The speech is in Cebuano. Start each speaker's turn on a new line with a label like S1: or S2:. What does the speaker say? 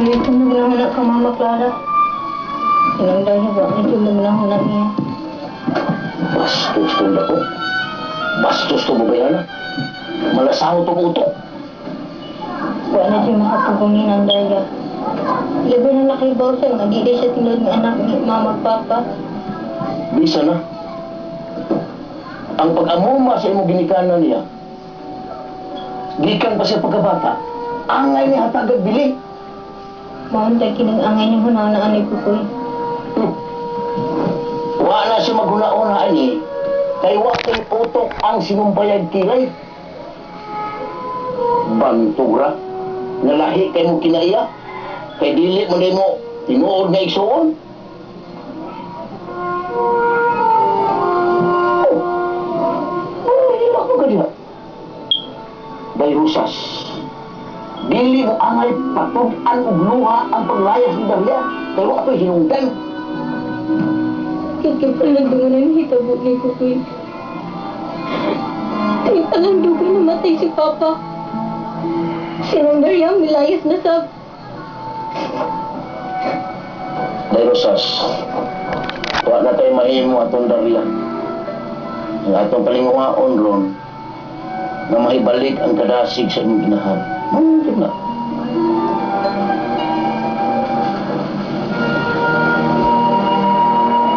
S1: Dili ko maghunahuna ka, Mama Clara. Inang dahil wa na jud maghunahuna niya.
S2: Bastos tong dako. Bastos to babayhana. Malasaw tong utok.
S1: Wa na jud makapugong ni Nang Darya. Labi na nakahibaw siya nga dili siya tinuod nga anak ni Mama ug Papa.
S2: Bisa na. Ang pag-amuma sa imong ginikanan niya, gikan pa siya pagkabata, angay niya hatagag bili.
S1: Mao tay kining angay niyang hunahuna ani, Kukoy.
S2: Wa na siya maghuna-una ani, kay wa kay utok ang sinumbayag kilay. Bantura, nalahi kay mo kinaiya, kay dili mo nimo tinuod nga igsuon. Oh, oh, hilak mo ka diha. Bayrusas, dili mo angay patug-an og luha ang paglayas ni Daria, kay wa to'y hinungdan.
S1: Kay palandungan na nahitabo ni Kukoy. Kay palandungan namatay si Papa. Si Nang Darya milayas na sab.
S2: Bayrusas, wa na tayo mahimo atong Daria. Ang atong palinguhaon ron, na mahibalik ang kadasig sa imong ginahan. Mao na.